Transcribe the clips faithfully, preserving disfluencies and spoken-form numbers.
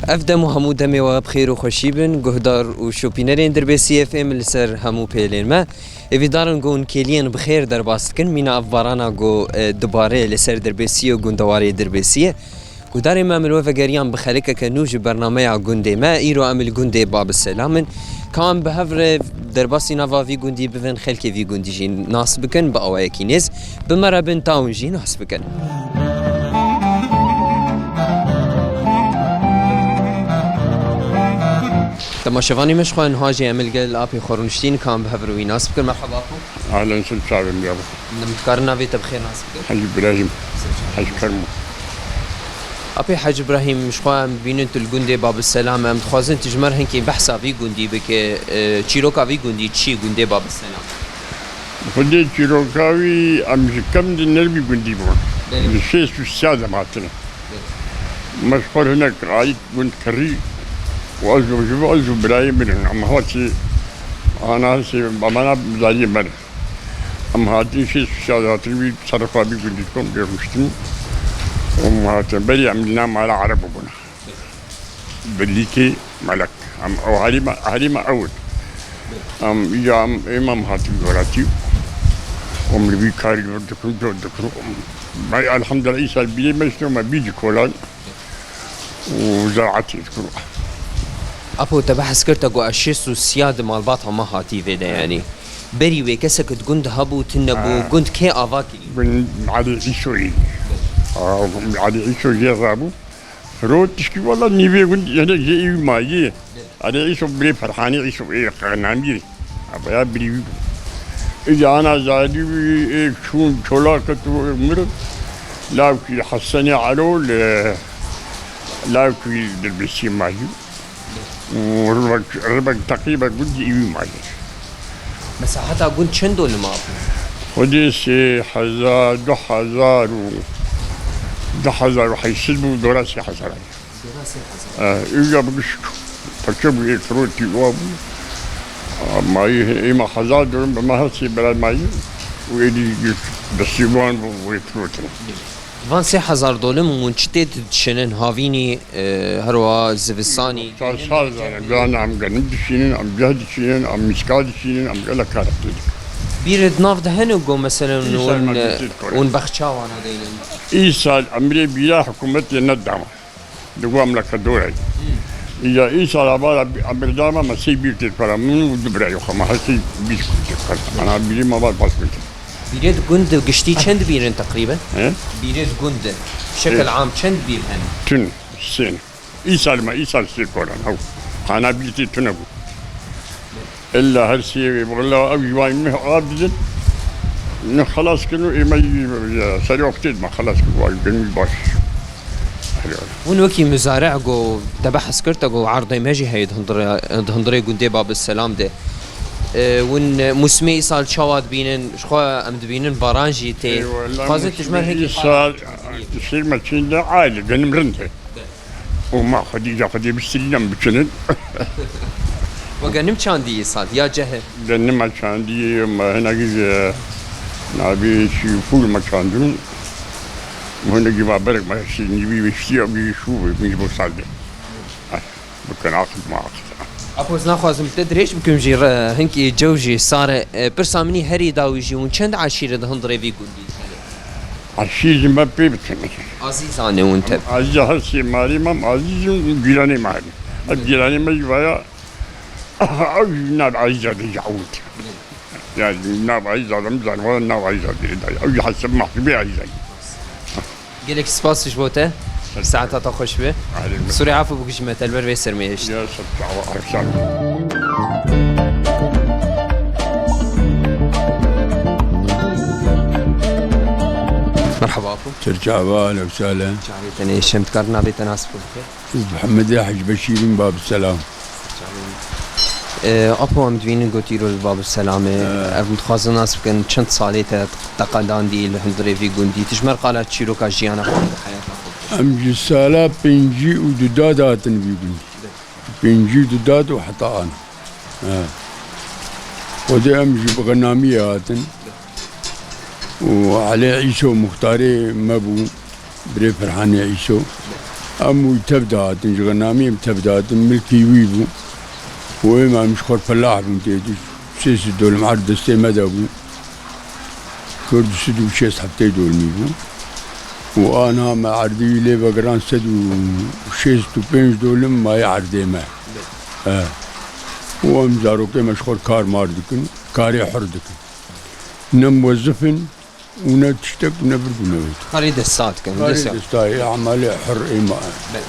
Ev dem û hemû demê we bi xêr û xweşî bin, guhdar û şopînerên Dirbêsiyê F M li ser hemû pêlên me. Hêvîdar in ku hûn kêliyên bi xêr derbas dikin, mîna ev barana ku, e, dibare li ser Dirbêsiyê û gundewarê Dirbêsiyê. Guhdarên me, em li we vegeriyan bi xelikeke nû ji bernameya gundê me. Îro em li gundê Bab Selam in. Ka em bi hev re derbasî nava vî gundî bibin, xelkê vî gundî jî nas bikin, bi awayekî nêz bi me re bin, ta hûn jî nas bikin. Temaşevanê me, ji xwe niha jî em li gel apê xwe rûniştîn, ka em bi hev re wî nas bikin. Merhaba, apo. Ahlen, siz çavên ya. Em dikarin navê te bi xêr nas bikin? Hecî Îbrahîm. Hecî Kermo. Apê Hecî Îbrahîm, ji xwe em dibînin tu li gundê Bab Selam e. Em dixwazin tu ji me re hinkî behsa vî gundî bike. E, çîroka vî gundî çi ye, gundê Bab Selam? Xwedê çîroka wî, em ji kem di ner vî gundî bûn. Belê. Li şêst û sê de em hatine. Belê. Me ji xwe hinek ayî gund kirî û ez û ji bo ez û birayê min in. Em hatî ana hesê bamana zariyê me ne. Em hatin şêst û sê hatin wî serfa bî gundî kom bê rûştin. Em hatin berî em li nav mala Ereb bûne. Belîkê Melek. Em ew herîma, herîma ew in. Em îca em, êm em hatin welatî. Em li vî karî vir dikin, cot dikin. Em, me elhamdulillah îsal bîrê me işte me bî ji kolan. û zeraetê dikin. Apo, te behs kir, te got ez şêst û sê di malbata me hatî vê de, yanî berî wê kesek di gund hebû, tune bû, Ha. Gund kê ava kirî? Gund Elî Îsoyî. Ha, Elî Îso jê rabû. Rot tişkî wala nîvê gund, yene jê î mayî. Elî Îso birê Ferhanî Îso ê qenamî. Abaya birî wî bû. Îca ana zarî wî ê çûn çolak ket û mir. Lawkî Hesenê Elo li lawkî Dirbêsî mayî. Û ribek, ribek teqrîben gund î wî mayî. Mesaheta gund çend dolima bû? Xwedê sê hezar, du hezar û du hezar û heyşt sed bû, dora sê hezar. Dora sê hezar. Eh, îja bi giş parçe bû, ê firotî wa bû. Ah, mayî êma hezar dolim bi me hesê bera mayî û êdî destî wan bû wê firotin. Van sê hezar dolim hûn çi tê dişinin? Havînî, e, her wa zivistanî? Çar sal zane, gana em genim dişînin, em ceh dişînin, em mîska dişînin, em gelek karek tê dikin. Bîr di nav de hene ku meselen Îsal hûn, me dîtî dikore. Hûn bexça wana deynin? Îsal emrê bîra hikûmetê nedama. Di ku em leke dore. Îja îsal avara bi-, em berdama me sey bîr têt para min û du birayê xwe me her sey bîr têt para. Ana bîrê me var baş bîr. Bîrê di gund giştî çend bîr in teqrîben? He? Bîrê di gund şekil He. Am çend bîr hene? Tun, sên. Îsal me, îsal sê koran, hew. Ana bîr tê tune bû. Illa her sê wê, wela ew jî vay mih av didin. Ne xelas kirin û ême jî, ya, serê wextê me xelas kirin, vay gönül baş. Hûn wekî muzare ku te behs kir, te ku erdê me jî heye di hundirê, di hundirê gundê Bab Selam de. E, hûn, e, mûsimê îsal çawa dibînin? Ji xwe em dibînin baran jî tê. Ê, wela Dixwazin tu ji me mûsimê hinkî îsal, tiştê me çîn de aile, genim rind e. Û ma xwedî ca xwedî bistînin em biçinin. We genim çandî îsal ya cehê? Genima çandî, ma hinekî ji navê çi fûl me çandin. Hinekî ma berek me şî nîvî viştiya wî şû min ji bo sal de. Bikin aqil ma aqil. Apo, ez naxwazim te dirêj bikim jî re, hinkî cew jî sar e. E, pirsa min î herî dawî jî hûn çend eşîret di hundirê vî gundî hene? Eşîr ji me pê bikin. Azîzan e hûn te. Azîza her sê marê me, Azîz û cîranê me hene. Ev cîranê me jî vaya, ew jî nav Azîza de jî ewt. Yani nav Azîza de, min zanî, nav Azîza de, ew jî hesib mehsibê Azîza. Gelek spas ji bo te. Saeta te xweş be. Ayrılma. Sûrê afû bikujî me, te li ber vê sermê hişt. Ya, sağ ol, akşam. Merhaba, apo. Çerçava, lewsale. Çavê te nêşem, dikar navê te nas bike? Ez Mihemedê Hec Beşîrîm, Bab Selam. Ee, apo, em dibînin got îro li Bab Selamê. Ee. Ev dixwazin nas bikin, çend salê te teqedandî li hundirê vî gundî? Tu ji me re qala çîroka jiyana xwe bide, heyata xwe bide. Em ji sala pêncî û du da hatin vî gundî. Pêncî û du da û heta an. Ee. Xwedê em ji bi Xenamiyê hatin. Û Elê Îso muxtarê me bû, birê Ferhanê Îso. Em wî tev dihatin, ji xwe namî em tev dihatin, milkî wî bû. Û êm em ji xwe felah bûn tê de. Sê sed dolim erd destê me de bû. Kor du sed û şêst heftê dolimî bû. Û aniha me erdî wî lê vegiran sed û şêst û pênc dolim maye erdê me. E. Û em zarokê me ji xwe kar mar dikin, karê hur dikin. Ne muwezif in, û ne tiştek û ne vir û ne wêt. Karê desta dikin, Karê desta. destayê, emalê hur ê ma. Belê.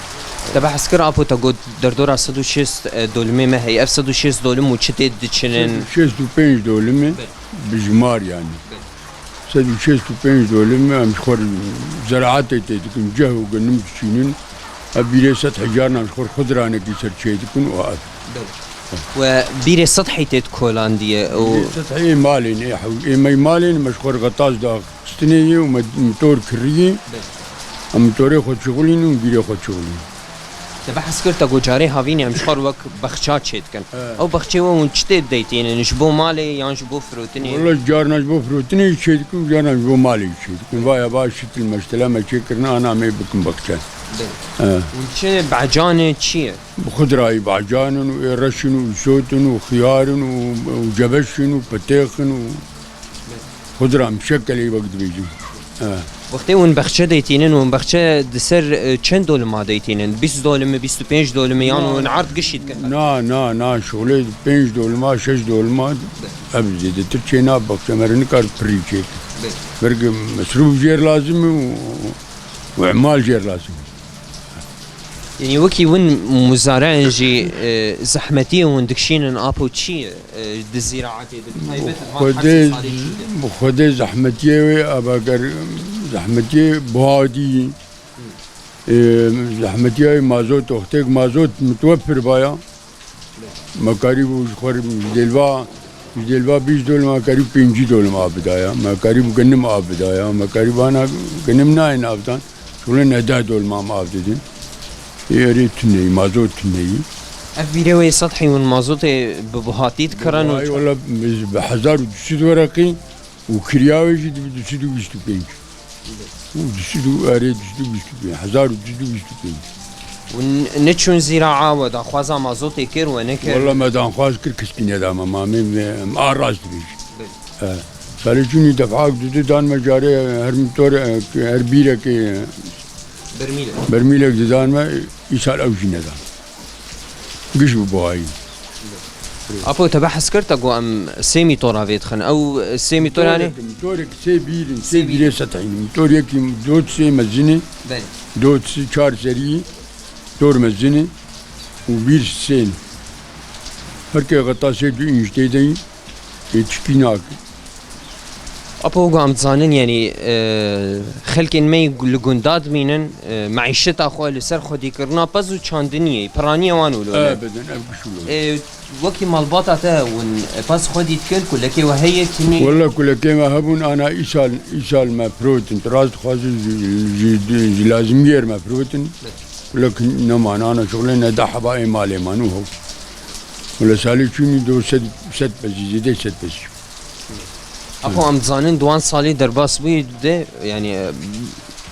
Te behs kir, apo, te got derdora sed û şêst, e, dolimê me heye. Ev sed û şêst dolim û çi tê diçinin? Sed û şêst û pênc dolimê Belê. bijmar yani. Belê. Sed û şêst û pênc dolimê em ji xwe zeraatê tê dikin, ceh û genim diçînin. Ev bîrê sed hecaran ji xwe xudranekî ser çê dikin û ev. Belê. We bîrê sedhî tê kolandiye û Bîrê sedhî ê malên, ê hew-, ê me malên me ji xwe ğetaz daxistinê ye û me motor kiriyê. Belê. Em motorê xwe çixulîn û bîrê xwe çixulîn. Te behs kir, te got carê havînê em ji xwe wek bexça çê dikin. Evet. Ew bexçê we hûn çi tê deytînin? Ji bo malê yan ji bo firotinê? Wala carna ji bo firotinê jî çê dikin û carna ji bo malê jî çê dikin. Vaya va şitil meştela me çê kirine, ana me bikin bexçe. Belê. Evet. Hûn çi becanê çi ye? Bi xudrayî bacan in û ê reş in û îsot in û xiyar in û, û cebeş in û petêx in û xudra muşekkelê wek dibêjin. He. Wextê hûn bexçe deytînin, hûn bexçe di ser, e, çend dolima deytînin? Bîst dolimi, bîst û pênc dolimi yan Na. hûn erd gişî dikin? Na, na, na, şixulê pênc dolima, şeş dolima ev zêdetir çê nabe bexçe, me re nikar pirî çê. Belê. Berge mesrûf jêr lazim e û, û emal jêr lazim e. Yanî wekî win muzare in jî, e, zehmetiyê hûn dikişînin apo çi ye, e, di zîraetê de? Bi taybet van Xwedê, hersê salê çi ye? Bi Xwedê zehmetiyê wê, ava ger zehmetiyê buhadî, e, zehmetiya wê mazot, wextêk mazot mitwefir baya, me karîbû ji xwe ji dêlva, ji dêlva bîst dolim, me karîbû pêncî dolim av bidaya. Me karîbû genim av bidaya. Me karîbû ana genim nayên avdan. Şûlên ne deh dolima me av didin. Ê erê tuneyî, mazot tuneyî. Ev bîrê wê sedhî hûn mazotê bi buhatî dikirin û Wallahî wala bi hezar û du sed wereqî û kirya wê jî dibe du sed û bîst û pênc. Û du sed û, erê, du sed û bîst û pênc, hezar û du sed û bîst û pênc. Û n-, neçûn zîraa we daxwaza mazotê kir we nekir? Wala me daxwaz kir, keskî nedame, ma me, me, me a rast dibêjî. Belê. E, salê çûnî defak dudu dan me carê her motor, e, her bîrekê Bermîlek. bermîlek didan me, îsal ew jî nedan. Giş bi buhayî. Apo, te behs kir, te got em sê mîtora vê dixin. Ew sê mîtoranê? Motorek, motorek sê bîr in, sê Sê bîr. bîrê sedhî in. Motor yekî dot sê mezin e, Belê. dot sê çar serî, dor mezin e û bîr sê in. Her ke xeta sê du înç tê de in, ê tişkî nake. Apo, wek em dizanin, yanî, e, xelkên me li gunda dimînin, e, meîşeta xwe li ser xwedîkirina pez û çandiniyê, piraniyê wan wilo ne. E, bidin, ev giş wilo. E, wekî malbata te hûn, e, pez xwedî dikin, kulekê we heye, tinê? Wele kulekê me hebûn, ana îsal, îsal me firotin. Tu rast dixwazî ji, ji, ji lazimiyê me firotin. Kulek neman, ana şixulê ne deh heba ê malê man û hew. Wele salê çûnî do sed, sed pezî, zêdê sed pezî. Apo, em dizanin di wan salê derbas bûyî de, yanî, e,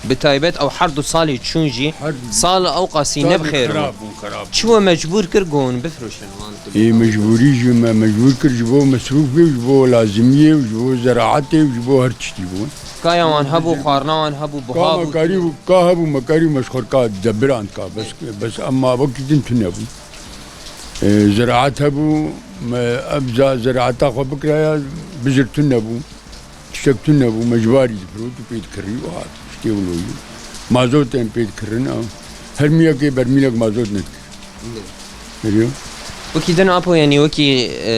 bi taybet ew her du salê çûn jî, Her du sal ew qasî ne bi xêr bû. Xerab bûn, xerab bûn. Çi we mecbûr kir ku hûn bifroşin wan? Ê, mecbûrî jî me mecbûr kir ji bo mesrûfê, ji bo lazimiyê, ji bo zeraetê, ji bo her tiştî bû. Kaya wan hebû, xwarina wan hebû, buha Ka bû. me karî bû, ka hebû, me karî me ji xwe ka debiran ka, bes, bes emma wekî din tune bû. E, ziraet hebû, me ev za-, ziraeta xwe bikiraya, bizir tune bû, tiştek tune bû, me ji barî difirot û pê dikirî û hat, tiştê wilo yî. Mazot em pê dikirin, ew. Her mîyekê bermîlek mazot nedikir. Biliyor. Wekî din apo, yanî wekî, e,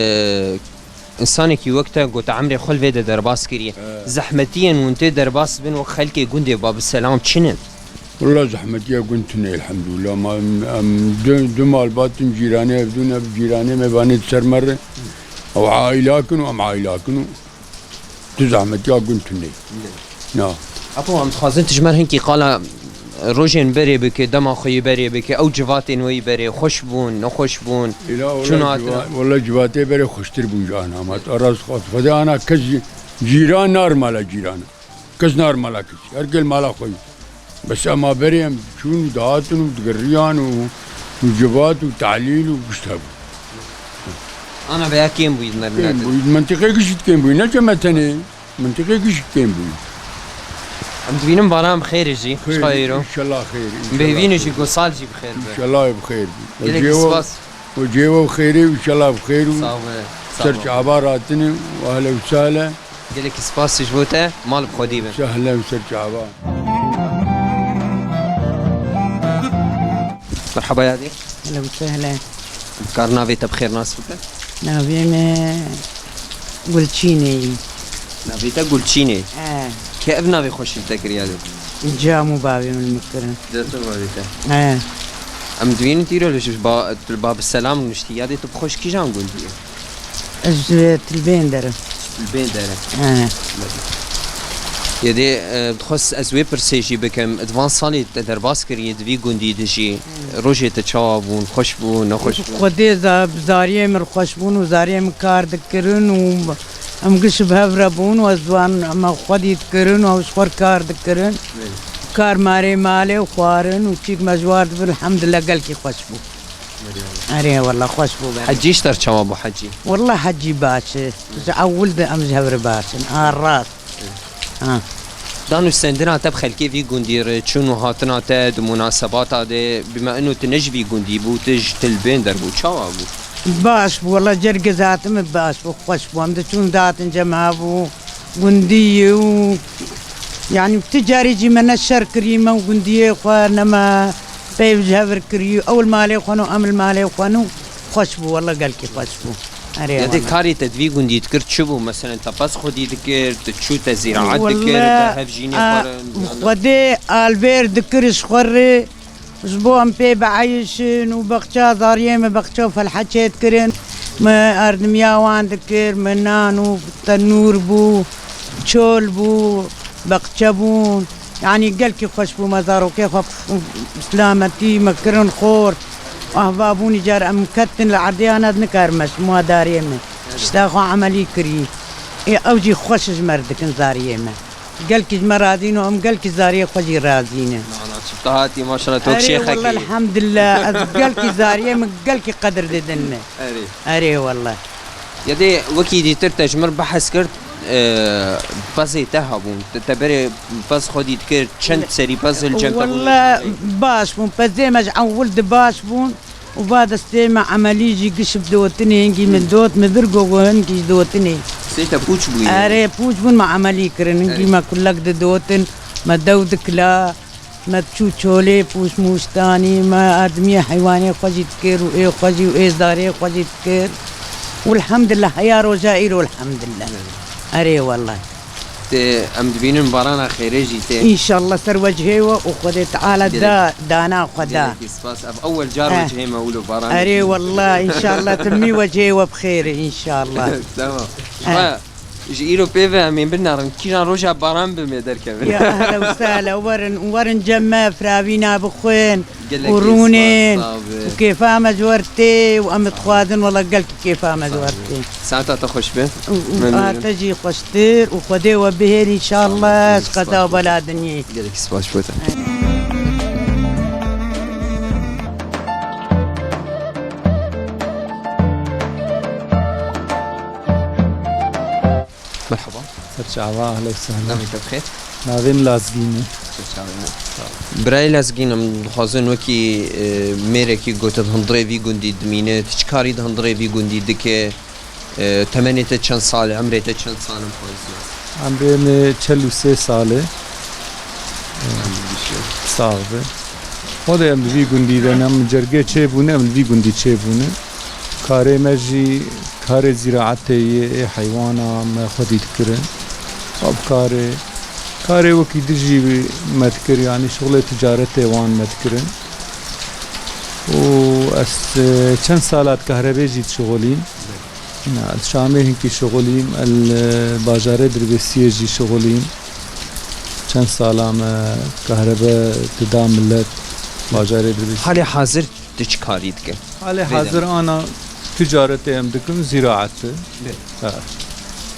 Însanekî wek te ku te emrê xwe li vê de derbas kiriye. He. Zehmetiyên hûn tê derbas bin wek xelkê gundê Babiselam çi ne? Wela zehmetiya gund tune, elhamdulillah. Ma em, em du, du malbat in cîranê hevdûn, ev cîranê me vanê di ser me re. Ew aîlakin û em aîlakin û tu zehmetiya gund tune. Na. Apo, em dixwazin tu ji me re hinkî qala rojên berê bike, dema xwe yî berê bike, ew civatên we yî berê, xweş bûn, nexweş bûn, Îla wela çûn hatin? civa-, wela civatê berê xweştir bûn ji ana. Ma tu rast xwest. Xwedê ana kes jî, cîran nar mala cîran. Kes nar mala kes. Her gel mala xwe yî. Bes ema berê em çûn û dihatin û digiriyan û, û civat û tehlîl û gişt hebû. Ana veya kêm bûyî di Kêm merinet. Bûyî, mentiqê gişt kêm bûyî, ne cem e tenê. Mentiqê gişt kêm bûyî. Em dibînin baran bi xêrê jî. Xêr, Xayro. Înşallah xêr, înşallah Bêvîn û xêr. Jî gosal jî bi xêr be. Înşallah bi xêr bî. Gelekî Ecêwa, spas. Ecêwa bi xêrê û înşallah bi xêr û Sağ be, sağ ser ol. Çava ratine û ehle û sehle. Gelekî spas ji bo te, mal bi xwedî be. Sehle û ser çava. Merhaba yadî. Ehlen û sehlen. Kar navê te bi xêr nas bike? Navê me Gulçînê ye. Navê te Gulçînê? He. Kê ev navê xweşî te kiriye? Cem û bavê min min kirin. Dest û bavê te. He. Em dibînin tîro li ji ba-, li Bab Selam nuştî. Yadê tu bi xweş kîjan gundî ye? Ez ji Tilbên derim. Tilbên derim. He. Yadê, e, dixwest ez wê pirsê jî bikim. Di van salê te derbas kiriye, di vî gundî dijî. Rojê te çawa bûn? Xweş bû, nexweş bû? Xwedê za-, zariyê min xweş bûn û zariyê min kar dikirin û em giş bi hev re bûn û ez wan me xwedî dikirin û ew ji xwe re kar dikirin. Belê. Kar marê malê û xwarin û çîk me ji war dibin, elhamdulillah gelkî xweş bû. Erê wela xweş bû be. Hecî ji te re çawa bû hecî? Wela hecî baş e. Ji ewil de em ji hev re baş in. A rast. Ha. Dan û sendina te bi xelkê vî gundî re, çûn û hatina te di munasebata de, bima ino tu ne ji vî gundî bû, tu ji Tilbên derbû, çawa bû? Baş bû, wela cergê zatime baş bû, xweş bû. Em diçûn datin cem hebû, gundî û, yanî, tu carî jî me ne şer kirî, me û gundiyê xwe ne me peyv ji hev re kirî. Ew li malê xwe ne û em li malê xwe ne û xweş bû, wela gelkî xweş bû. Erê, Yadê wela. Karê te di vî gundî dikir çi bû? Meselen, te pez xwedî dikir, tu çû te zîraet dikir, Wela, te hev jînê a, xwarin, yan Xwedê alvêr dikir ji xwe rê, ji bo em pê bieyişin û bexça zariyê me bexça û felheçê dikirin. Me erdimiya wan dikir, me nan û tenûr bû, çol bû, bexçe bûn. Yanî gelkî xweş bû, me zarokê xwe bi silametî me kirin xort. Ahva bûn, îcar em ketin li erdê, ana ez nikarim me ji muadariyê me. Tişta xwe emelî kirî. Ê, ew jî xweş ji me re dikin zariyê me. Gelkî ji me razî ne, em gelkî zariyê xwe jî razî ne. Na, na, çi te hatî, maşallah, tu Erê, şêxekî. Wela, elhamdulillah, ez gelkî zariyê min gelkî qedir didin me. Erê. Erê, wela. Yadê, wekî dîtir te ji min re behs kir, e, pezê te hebûn. Te, te berê pez xwedî dikir, çend serî pez li cem te bûn? Wela, baş bûn. Pezê me ji ewil di baş bûn. Û va destê me emelî jî giş bi dotinê, hingî min dot, min vir go, go hingî ji dotinê. Sê te pûç bûye? Erê, pûç bûn, me emelî kirin. Hingî Erê. Me kulek didotin, me dew dikila, me çû çolê pûç mûç danî, me erdimiyê heywanê xwe jî dikir û ê xwe jî û ê zarê xwe jî dikir. Û elhamdulillah, heya roja îro elhamdulillah. Erê. Erê, wellah. Tê, em dibînin barana xêrê jî tê. Înşallah ser wecihê we û Xwedê Teala Gelek. Da, dana xwe da. Gelekî spas. Ev ewel car Eh. Wecihê me wilo baran Erê dikî. Wellah, înşallah timî wecihê we bi xêr e, înşallah. Tamam. Eh. Ji îro pê ve em ê binerin. Kîjan roja baran bi me derkevin. Ya ehlen û sehlen, werin, werin cem me, firavîna bixwin. Gelekî û rûnên spas, sağ be. Û kêfa me ji wer tê û em dixwazin, wela gelkî kêfa me ji wer tê. Saeta te xweş be. Û, û Memnun. A te jî xweştir û Xwedê we bihêr înşallah, spas, ji qeza û bela dinyê. Gelekî spas bo te. Merhaba. Serçava, ahla û sehla. Navê te bi xêr? Navê min Lazgîn e. Serçavê min. Birayê Lazgîn, em dixwazin wekî, e, mêrekî ku tu di hundirê vî gundî dimîne, tu çi karî di hundirê vî gundî dike, e, temenê te çend sal e, emrê te çend sal e, em xwazin. Emrê min çel û sê sal e. Sax be. Xwedê em li vî gundî de ne, em cergê çêbûne, em li vî gundî çêbûne. Karê me jî karê zîraetê yê, ê heywana me xwedî dikirin. Ev karê, karê wekî dijî me dikir, yanî şixulê ticaretê wan me dikirin. Û ez, e, çend sala di kahrebê jî dişixulîm. Na, li Şamê hinkî şixulîm, el, e, bajarê Dirbêsiyê jî şixulîm. Çend sala me kahrebe dida millet bajarê Dirbêsiyê. Halê hazir tu çi karî dike? Halê Vê hazir ana ticaretê em dikim, zîraet e. Bê. Ha.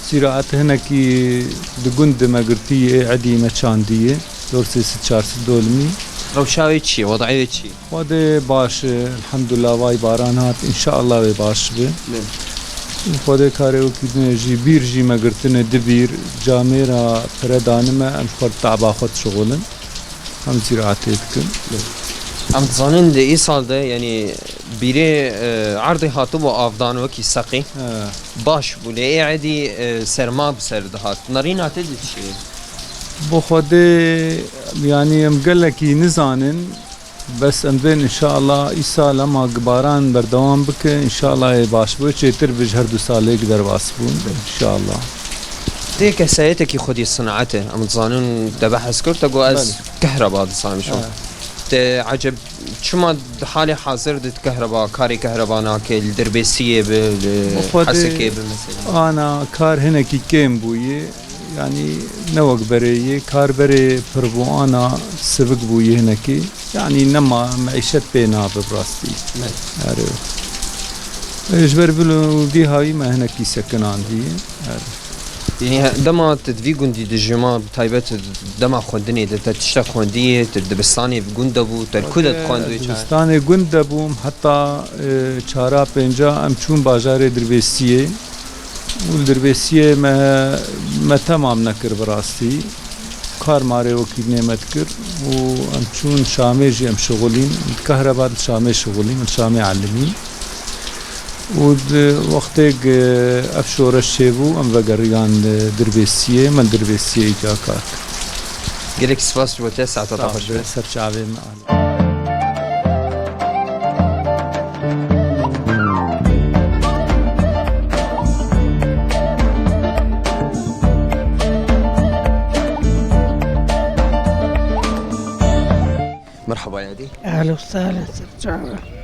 Zîraet hinekî di gund de me girtî yê, ê edî me çandî yê. Zor sê sed çar sed dolimî. Rewşa wê çi ye? Wedayê wê çi ye? Xwedê baş e, elhamdulillah, vay baran hat, înşallah wê baş be. Ne. Xwedê karê wekî dinê jî bîr jî me girtine di bîr, camêra pere danime, em ji xwe taba xwe dişixulin. Em zîratê dikin. Em dizanin di îsal de, yanî bîrê, e, erdê hatibû avdan wekî seqî. He. Baş bû, lê ê edî, e, serma bi ser dihat. Nerîna te di çi ye? Bo Xwedê, yanî em gelekî nizanin. Bes em bên înşallah îsal ema baran berdewam bike, înşallah ê baş bû, çêtir bi ji her du salê derbas bûn, înşallah. Tê kesayetekî xwedî sinate, em dizanin te behs kir, te got ez Belê. Kehreba dizanim. He. Te eceb çima di halê hazir de kehreba, karê kehreba nake, li Dirbêsiyê be, li Bi Xwedê Hesekê be mesela? Ana kar hinekî kêm bûye. Yanî ne wek berê yê, kar berê pir bû, ana sivik bû yê hinekî. Yanî nema meîşet pê nabe bi rastî. Ne. Erê. E, ji ber vî û vî hawî me hinekî sekinandiye. Erê. Yanî he-, dema tu di vî gundî dijî ma, bi taybet dema xwendinê de, te tiştek xwendiyê, tu dibistanê gund de bû, te li ku de dixwend wê çaxê? Dibistanê gund de bûm, heta, e, çara pênca em çûn bajarê Dirbêsiyê. Û li Dirbêsiyê me, me temam nekir bi rastî. Kar marê wekî dinê me dikir û em çûn Şamê jî em şixulîn. Di kehreba di Şamê şixulîn, li Şamê elimîn. Û di wextêk, e, ev şoreş çêbû, em vegeriyan, e, Dirbêsiyê, me Dirbêsiyê îca kar kir. Gelek spas ji we te, saeta te xweş be. Ser çavê me. Merhaba yadî. Ehlen we sehlen, ser çava.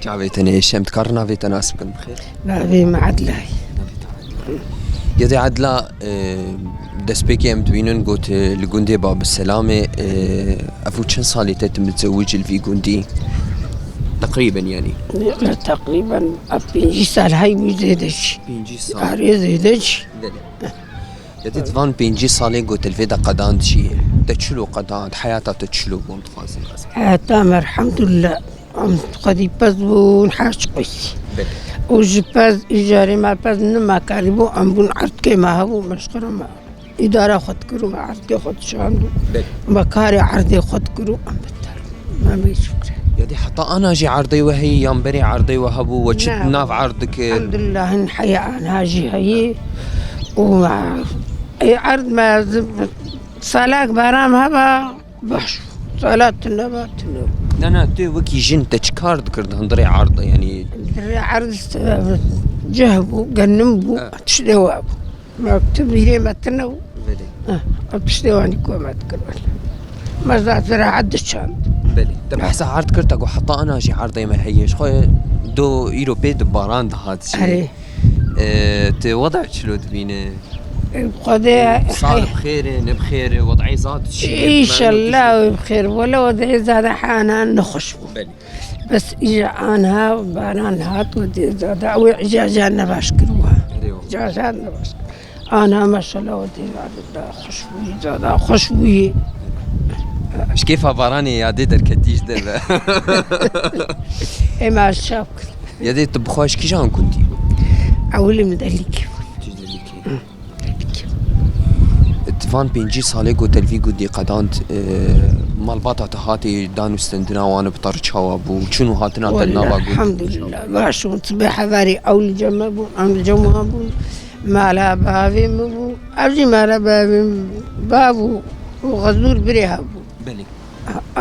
Çavê te nêşem, dikar navê te nas bikin bixêr? Navê me Edlay. Yadî Edla, e, destpêkê em dibînin got, e, li gundê Babiselamê, e, ev û çend salê te tu mitzewic li vî gundî? Teqrîben yanî. Teqrîben ev pêncî sal hey wî zêde jî. Pêncî sal. Arê zêde jî. Belê. Yadî di van pêncî salê got te li vê de qedand jî. Te çilo qedand, heyata te çilo bûn dixwazin ez. Heyata me elhamdulillah. Em xwedî pez bûn, haş qîs. Belê. Û ji pez, îcarê me pez nima karîbû, em bûn erdkê me hebû, meşxira me. Îdara xwe dikir û me erdkê xwe dişand û Belê. Me karê erdê xwe dikir û em bitar. Me bê şukre. Yadî heta ana jî erdê we heye, yan berê erdê we hebû, we çi Ne. Nav erd dikir? Elhamdulillah, hin heye ana jî heye. Û me, ê erd me, salak baram heba, Baş. Sala tune ba tune. Na, na, tu wekî jin te çi kar dikir di hundirê erd de, yanî? Hundirê erd, e, cih bû, genim bû, Evet. Tiştê wa bû. Me tu bîrê me tune bû. Belê. Eh, ew tiştê wanî ku me dikir wele. Me zat ziraet diçand. Belê. Te behsa erd kir, te got heta ana jî erdê me heye. Ji xwe do îro pê di baran dihat jî. Erê. E, tu weda çilo dibîne? Xwedê Sal bi xêr e, ne bi xêr e, wedayê zat çi ye? Înşellah wê bi xêr. Wele wedayê zade hana nexweş bû. Belê. Bes îja anha baran hat, wedê zade ew ê îcaca nebaş kir wa. Erê wa. Îcaca nebaş kir. Ana maşallah wedê zade da xweş bûyî, zade xweş bûyî. Ji kêfa baranê yadê derketî ji deve. Ê me şap kir. Yadê tu bi xwe ji kîjan gundî bû? Ewilê min Delîkê bû. Tu ji Delîkê. Di van pêncî salê ku te li vî gundî qedand, e, malbata te hatê dan û stendina wan bi te re çawa bû? Çûn û hatina te li nava gundî? Elhamdulillah, baş bûn. Sibê hevalê ew li cem me bûn, em li cem wan bûn. Mala bavê min bû. Ev jî mala bavê min, bav û, û xezûr birê hebû. Belê.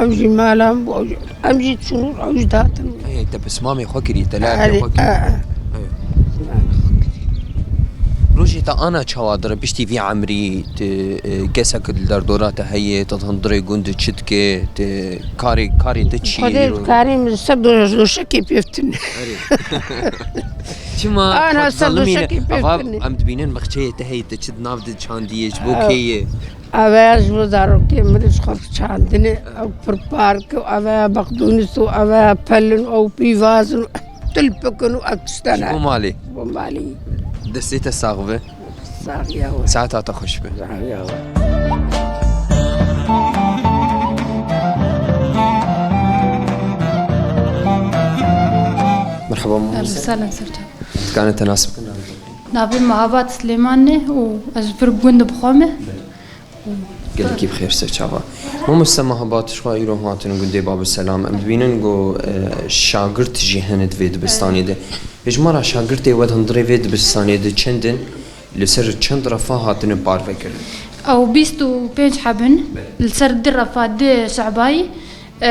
Ew jî mala min bû, ew jî, em jî çûn û ew jî dihatin. Ey, te pismamê xwe kirî, te lafê Erê, xwe kirî. E, e. Ey. Rojê te ana çawa dire piştî vî emrî, tu, e, kesek li derdora te heye, te di hundirê gund çi dike, tu karê, karê te çi ye? Xwedê karê min ser do-, doşekê pêv tune. Erê. Çima Ana xwe ser dizalimîne? Doşekê pêv Ava tune. Em dibînin mixçeyê te heye, te çi di nav de çandî ye, ji bo Ew. Kê ye? Eve ya ji bo zarokê min ji xwe çandine, ew pir park û eve ya bexdûnis û eve ya pelin û pîvaz û tilpikin û ev tiştene. Ji bo malê. Ji bo malê. Destê te sax be. Saxiya we. Saeta te xweş be. Saxiya we. Merhaba, mamoste. Selam, serçe. Dikane te nas bikin? Navê me Habat Silêman e û ez ji vir gund bi xwe me. Gelekî bi xêr, serçava. Mamoste, me Habat, ji xwe îro hatin gundê Babî Selam. Em dibînin ku, e, şagirt jî hene di vê dibistanê de. Hêjmara şagirtê we di hundirê vê dibistanê de çend in? Li ser çend refa hatine parvekirin? Ew bîst û pênc heb in. Li ser du refa, du şebayî, e,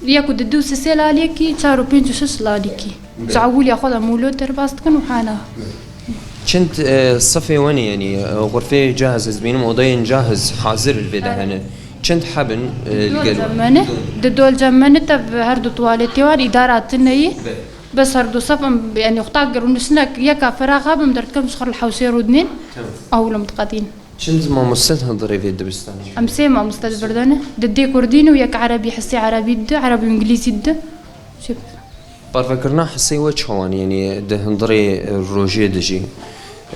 yek û di du sisê lalekî, çar û pênc û şeş lalekî. Ji ewiliya xwe de mûlo derbas dikin û hana. Çend, e, sifê we ne, yanî, e, xurfê cahiz, ez dibînim odayên cahiz hazir li vê de hene. Çend heb in, e, li gel we? Di dol cem me ne, di dol cem me ne, tev her du tuwaletê wan îdara tune yî. Bes her du sef em, yanî, xwe ta rûniştinek yeka ferax hebin, em derdikim ji xwe li hewşê rûdinên. Tamam. Ewil em diqedîn. Çend mamoste di hundirê vê dibistanê? Em sê mamoste di vir de ne. Di dê kurdî ne û yek erebî, hisê erebî dide, erebî û îngilîzî dide. Çi? Parvekirina hisê we çawan, yanî di hundirê rojê de jî,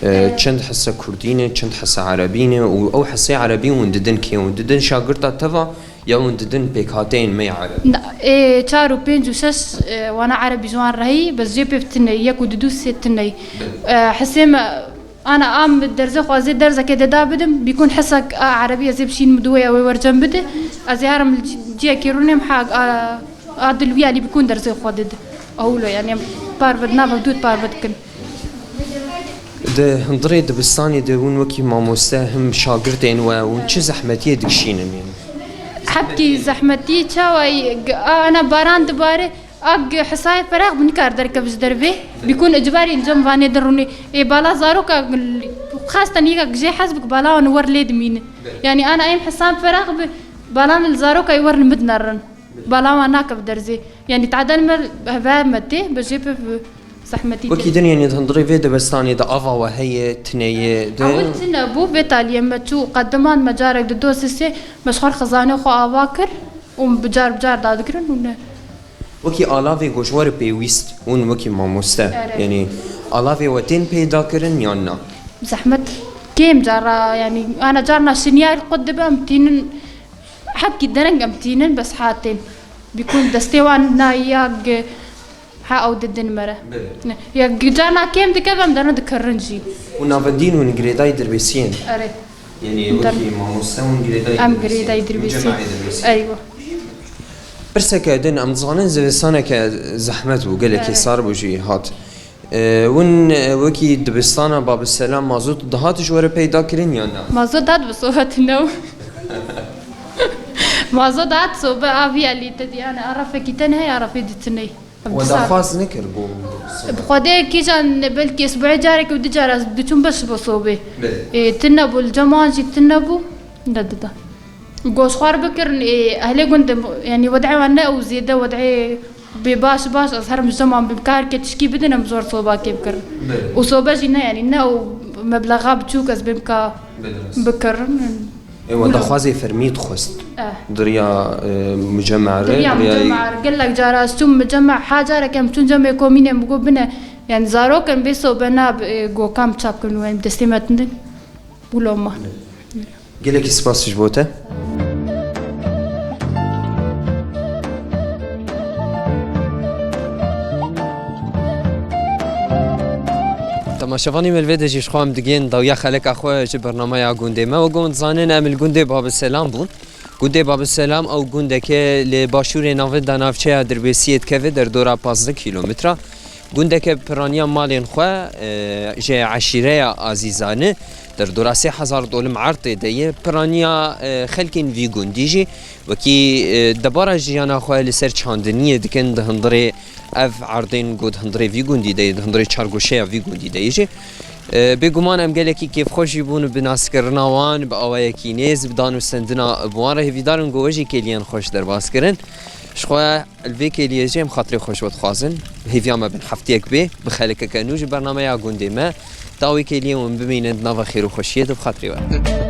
e, çend hise kurdî ne, çend hise erebî ne û ew hisê erebî hûn didin kê? Hûn didin şagirta teva ya hûn didin pêkhateyên me ya ereb? Na, ê çar û pênc û şeş, e, wana erebî ji wan re heyî, bes jê pêv tune, yek û di du sê tune. E, hisê me, ana am derzê xwe ez ê derzekê de da bidim, bîkun hesek a erebî ez ê bişînim di wê, ew ê wercem bide. Ez ê herim li ci-, ciyekê rûnêm, ha, a, a dilwî alî bîkun derzê xwe dide. Ewlo, yanî em parve di nav hev dû parve dikin. Di hundirê dibistanê de hûn wekî mamoste him şagirtên we hûn çi zehmetiyê dikişînin, yanî? Hebkî zehmetî çawa yî? Ana baran dibare, a hisayê ferax bi nikar derkeve ji dervê. Bîkun icbarî li cem vanê de rûnê. Ê bala zaroka xasten yekek jê hez bik bala wan wer lê dimîne. Yanî ana em hisan ferax bi bala min li zaroka wer li min dinerin. Bala wan nakeve derzê. Yanî tadel me heve me tê, bi jê pê zehmetî tê. Wekî din, yanî di hundirê vê dibistanê de ava we heye, tune ye, de? Ewil tune bû, vê taliyê me çû, qediman me carek di dosisê, me ji xwe xizanê xwe ava kir û bi car bi car dadikirin û ne. Wekî alavê ku ji we re pêwîst, hûn wekî mamoste, erê, yanî alavê we tên peyda kirin yan na? Zehmet kêm cara, yanî ana carna şinyar qut dibe em tînin. Hebkî dereng em tînin, bes hatên. Bîkun destê wan na ya gi-, ha ew didin me re. Belê. Ne, ya gi-, carna kêm dikeve em derin dikirin jî. Û navendîn hûn girêdayî dirbêsiyên? Erê. Yanî Der- wekî mamoste hûn girêdayî Em dirbêsiyên? Girêdayî dirbêsiyên. Mucemaê dirbêsiyên. Eywa. Pirseke din, em dizanin zivistaneke zehmet bû, gelekî Evet. sar bû jî hat. E, hûn, e, wekî dibistana Babî Selam mazot dihat ji we re peyda kirin yan na? Mazot dat bi sobe tune bû. Mazot dat sobe, a vî alî te diyane, a refekî te ne heye, a refê di tune ye. Em We disa- daxwaz nekir bo sobe? Bi Xwedê kîjan belkî esbuê carek û du cara diçûn beş bo sobê. Belê. E, tune bû, li cem wan jî tune bû. De dida. Goşxwar bikirin, ê, ehlê gund, yanî wed'ê wan ne ew zêde wed'ê bê baş baş, ez herim ji wan bi karke tişkî bidin, em zor soba kê bikirin. Belê. Û sobe jî ne, yanî ne ew meblexa biçûk ez bê bika Belê, rast. bikirin. Ê, we daxwazê fermî dixwest. Eh. Diriya, e, mucema re, Diriya diriyayê mucema re, gelek cara ez çûm mucema, ha careke em çûn cemê komînê min got bine, yanî zarok em bê sobe na, e, gokan çap kirin û em destê me tindin. Wilo ma. Gelekî spas ji bo te. Temaşevanê me li vê de jî ji xwe em digihên dawiya xeleka xwe ji bernameya gundê me. Wek hûn dizanin em li gundê Babî Selam bûn. Gundê Babî Selam ew gundeke li başûrê navenda navçeya Dirbêsiyê dikeve, derdora pazdeh kîlometre. Gundeke piraniya malên xwe, e, ji eşîreya Azîzane, derdora sê hezar dolim erdê de ye. Piraniya, e, xelkên vî gundî jî wekî, e, debara jiyana xwe li ser çandiniyê dikin, di hundirê ev erdên ku di hundirê vî gundî de ye, di hundirê çargoşeya vî gundî de ye jî. E, bêguman em gelekî kêfxweş jî bûn bi naskirina wan, bi awayekî nêz, bi dan û stendina bi wan re. Hêvîdar in ku we jî kêliyên xweş derbas kirin. Ji xwe Li vê kêliyê jî em xatirê xwe ji we dixwazin. Hêviya me bin hefteyek bê, bi xelekeke nû ji bernameya gundê me. Ta wê kêliyê hûn bimînin di nava xêr û xweşiyê de bi xatirê we.